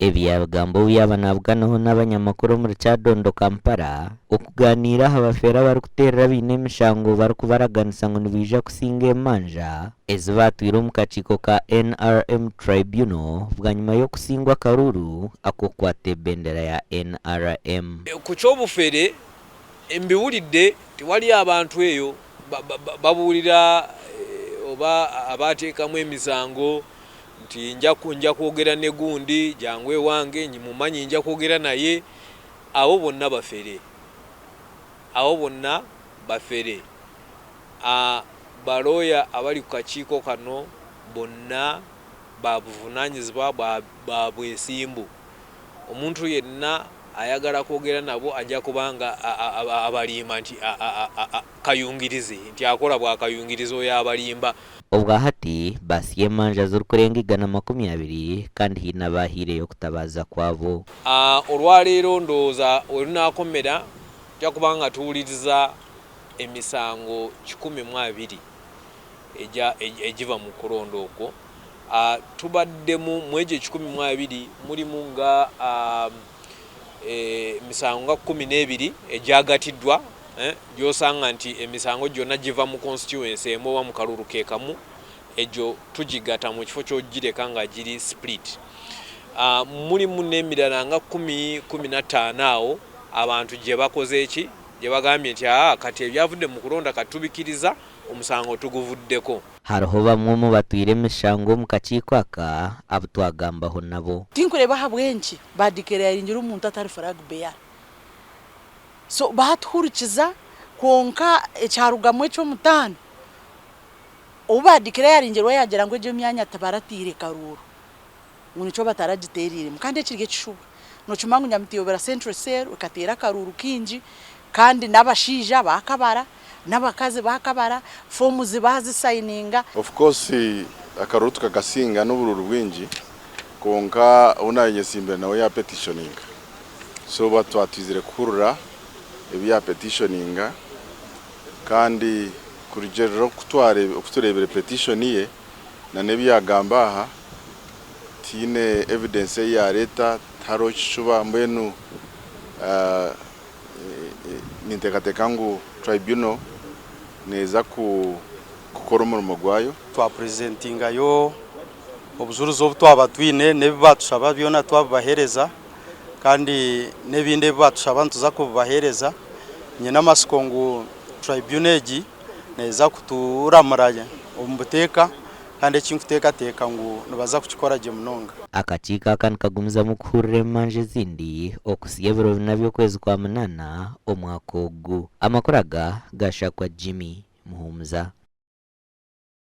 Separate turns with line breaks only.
Ebi yaabigamba obu yaaba naabuganaho n'abanyamakuru omuri Kyadondo, Kampala, okugaaniira aha bafeera abarikuteerera abaine emishango barikubaraganisa ngu nibaija kusinga emanja ezi baatwire omu kakiiko ka NRM Tribunal bwanyima y'okusingwa akaruuru ak'okukwata ebendera ya NRM.
Ku ky'obufere mbiwulidde nti waliyo abantu eyo babuulira oba abateekamu emisango nti nja kwogera ne gundi jangu ewange mumanyi nja kwogera naye, abo bonna bafere, abo bonna bafere. Balooya abali ku kakiiko kano bonna ba buvunaanyizibwa ba bwesimbu. Omuntu yenna ayagala kwogera nabo ajja kuba nga abalimba nti kayungirizi, nti akola bwa kayungirizi oyo abalimba.
Obwa hati baasya emanja zirikurenga 120 kandi haine abaahaireyo okutabaaza kwabo.
Olwaleero ndowooza werunakomera tujja kuba nga tuwuliriza emisango 120 egiva mu kulonda okwo. Tubaddemu mu egyo 120 mulimu nga emisango nga 12 egyagatiddwa gy'osanga nti emisango gyonna giva mu constituency emu oba mu kalulu ke kamu, egyo tugigata mu kifo ky'ogireka nga giri split. Mulimu n'emirala nga kkumi, 15 awo abantu gye bakoze ki, gye bagambye nti aa kati ebyavudde mu kulonda kati tubikiriza, omusango tuguvuddeko.
Hariho bamwe omu batwire emishango omu kakiiko aka abu twagambaho nabo.
Tinkureeba ahabw'enki baadeclaringire omuntu atari flag bearer. So baatuhurikiza kwonka ekyarugamu eky'omutaano, ou baadeclaringire we yaagira ngu egyo emyanya tibarataire karuuru, ngu nikyo bataragiteereiremu kandi ekiri ekishuba. Nookimanya ngu Nyamutiyobera Central Cell ekateera akaruuru kaingi kandi n'abashaija baakabara, n'abakazi baakabara, forms baazisayininga.
Of course akaruuru tukakasinga n'oburuuru bwingi kwonka ou naayeyesimbire nawe ya petitioninga so obu twatwizire kuhurira ebi ya petitioninga kandi kurugiirira oku tureebire petition ye na n'ebi yaagamba aha tihaine evidence ei yaareeta tihariho kishuba mbwenu Ninteekateeka ngu tribunal neeza kukora omurimo gwayo.
Twapurezentingayo obujurizi obu twaba twine n'ebi baatushaba byona twabibaheereza kandi n'ebindi ebi baatushaba nituza kubibaheereza. Nyine amatsiko ngu tribunal egi neeza kuturamura omu buteeka kandi eki nkuteekateeka ngu nibaza kukikora gye munonga.
Akakiiko aka nikagumizamu kuhurira emanja ezindi okuhitsya ebiro bina by'okwezi kwa munaana omwaka ogu. Amakuru aga gashakwa Jimmy Muhumuza.